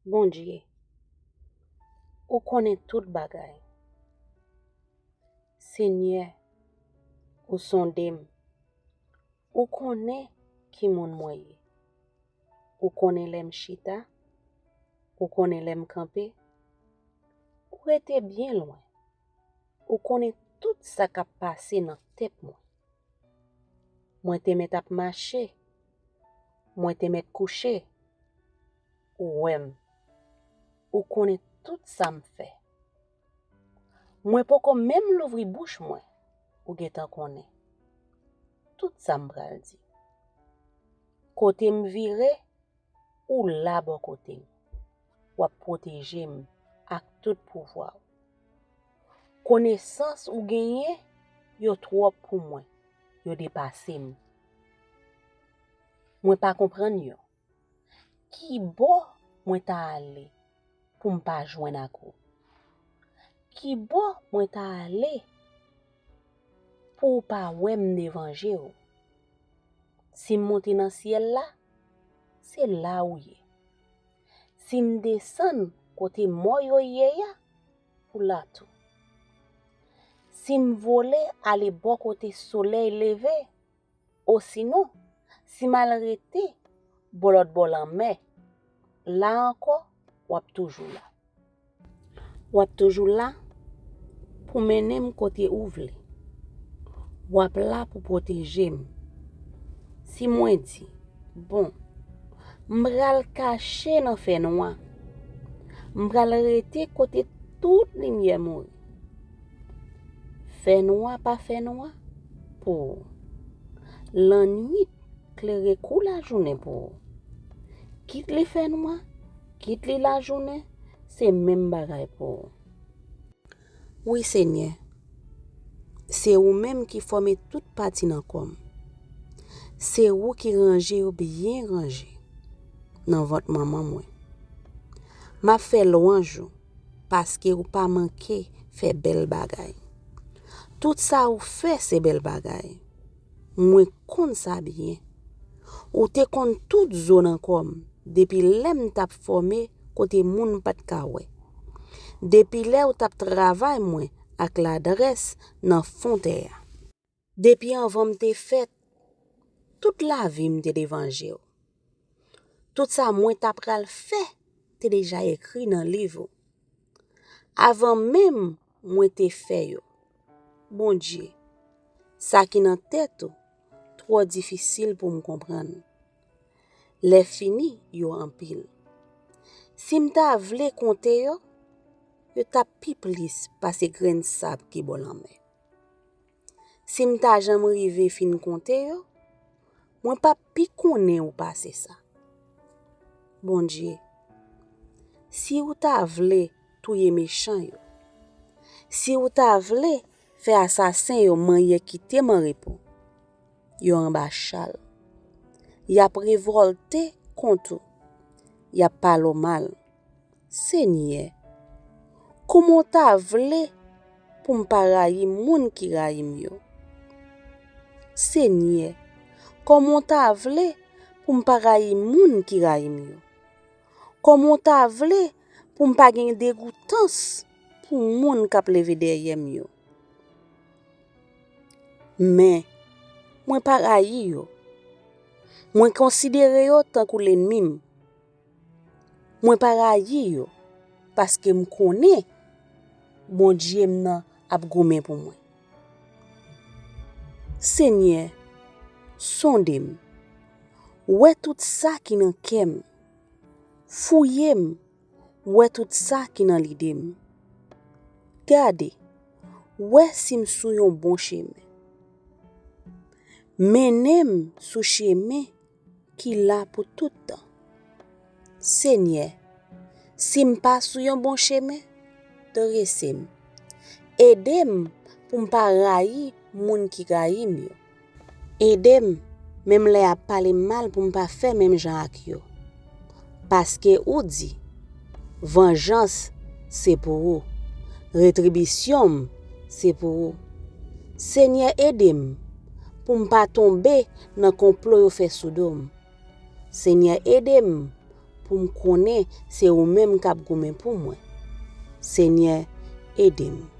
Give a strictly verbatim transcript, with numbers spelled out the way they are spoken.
Bondye, ou konnen tout bagay. Senyè, ou sonde m. Ou konnen ki moun mwen ye. Ou konnen lè m chita. Ou konnen lè m kanpe. Ou rete byen lwen. Ou konnen tout sa k ap pase nan tèt mwen. Mwen te mèt ap mache. Mwen te mèt kouche. Ou wè m. Ou konnen tout sa m fè. Mwen poko menm louvri bouch mwen, ou gentan konnen tout sa m pral di. Kote m vire, ou la bò kote m. W ap pwoteje m ak tout pouvwa w. Konesans ou genyen, yo twòp pou mwen, yo depase m. Mwen pa konprann yo. Ki bò mwen ta ale pou m pa jwenn ak ou? Ki bò mwen ta ale pou w pa wè m devan je w? Si m monte nan syèl la, se la ou ye. Si m desann kote mò yo ye a, ou la tou. Si m vole ale bò kote solèy leve, osinon, si m al rete bò lòt bò lanmè, la ankò, w ap toujou la. W ap toujou la pou mennen m kote ou vle. W ap la pou pwoteje m. Si mwen di, bon, m pral kache nan fènwa, m pral rete kote tout limyè mouri. Fènwa pa fènwa pou ou. Lannwit klere kou lajounen pou ou. Kit li fènwa, kit li lajounen, se menm bagay pou ou. Wi, Senyè, se ou menm ki fòme tout pati nan kò m. Se ou ki ranje yo byen ranje nan vant manman mwen. M ap fè lwanj ou, paske ou pa manke fè bèl bagay. Tout sa ou fè se bèl bagay. Mwen konn sa byen. Ou te konn tout zo nan kò m, depi lè m t ap fòme kote moun pa t ka wè. Depi lè ou t ap travay mwen ak ladrès nan fon tè a. Depi anvan m te fèt, tout lavi m te devan je w. Tout sa mwen ta pral fè te deja ekri nan liv ou. Avan menm mwen te fè yo. Bondye, sa ki nan tèt ou twò difisil pou m konprann. Lè fini, yo anpil. Si m ta vle konte yo, yo t ap pi plis pase grenn sab ki bò lanmè. Si m ta janm rive fin konte yo, mwen p ap pi konnen ou pase sa. Bondye, si ou ta vle touye mechan yo, si ou ta vle fè asasen yo manyè kite m an repo, yo anba chal. Y ap revòlte kont ou, y ap pale w mal. Senyè, kòman w ta vle pou m pa rayi moun ki rayi m yo? Senyè, kòman w ta vle pou m pa rayi moun ki rayi m yo? Kòman w ta vle pou m pa gen degoutans pou moun k ap leve dèyè m yo? Men, mwen pa rayi yo. Mwen konsidere yo tankou lènmi m. Mwen pa rayi yo, paske m konnen Bondye m nan ap goumen pou mwen. Senyè, sonde m, wè tout sa ki nan kè m, fouye m, wè tout sa ki nan lide m. Gade, wè si m sou yon bon chemen. Mennen m sou chemen ki la pou tout tan. Senyè, si m pa sou yon bon chemen, drese m. Ede m pou m pa rayi moun ki rayi m yo. Ede m, menm lè y ap pale m mal, pou m pa fè menm jan ak yo. Paske ou di, vanjans se pou ou, retribisyon m se pou ou. Senyè, ede m pou m pa tonbe nan konplo yo fè sou do m. Senyè, ede m pou m konnen se ou menm k ap goumen pou mwen. Senyè, ede m.